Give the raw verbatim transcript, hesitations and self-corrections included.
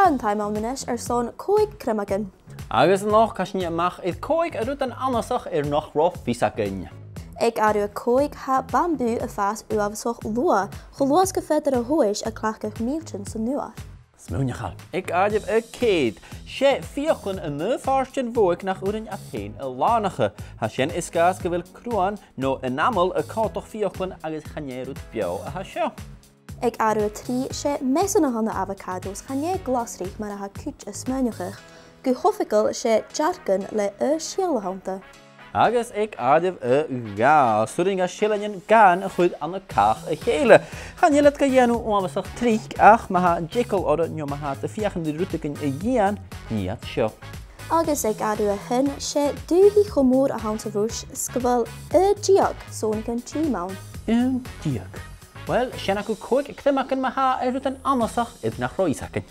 An t-àm ann a-nis airson còig criomagan. Agus a-nochd, tha sinn a-mach air còig rudan annasach air nach robh fios againn. Aig àireamh a còig, tha bambù a' fàs uabhasach luath, cho luath 's gum faodar a thomhas a' cleachdadh mìltean san uair. Smaoineachail. Aig àireamh a ceithir, 's e fiaclan an aon phàirt den bhodhaig nach urrainn iad fhèin a làrnachadh. Tha sin air sgàth 's gu bheil cruan no enamel a' còmhdach fiaclan agus chan e rud beò a tha seo. Aig àireamh a trì, 's e measan a th' ann an avocados, chan e glasraich mar a tha cuid a' smaoineachadh. Gu h-oifigeil, 's e dearcan le aon sìol a th' annta. Agus aig àireamh a dhà, 's urrainn do sheilleanan gan a chur ann an càch a chèile. Chan eil iad ga dhèanamh uabhasach tric, ach ma tha an t-eagal orra no ma tha iad a' feuchainn ri rudeigin a dhìon, nì iad seo. Agus aig àireamh a h-aon, 's e dùthaich cho mòr a th' anns a' bhruis 's gu bheil aon deug sònraichean tìm ann. Aon deug. Uill, sin agaibh còig criomagan ma-thà air rudan annasach air nach robh fios againn.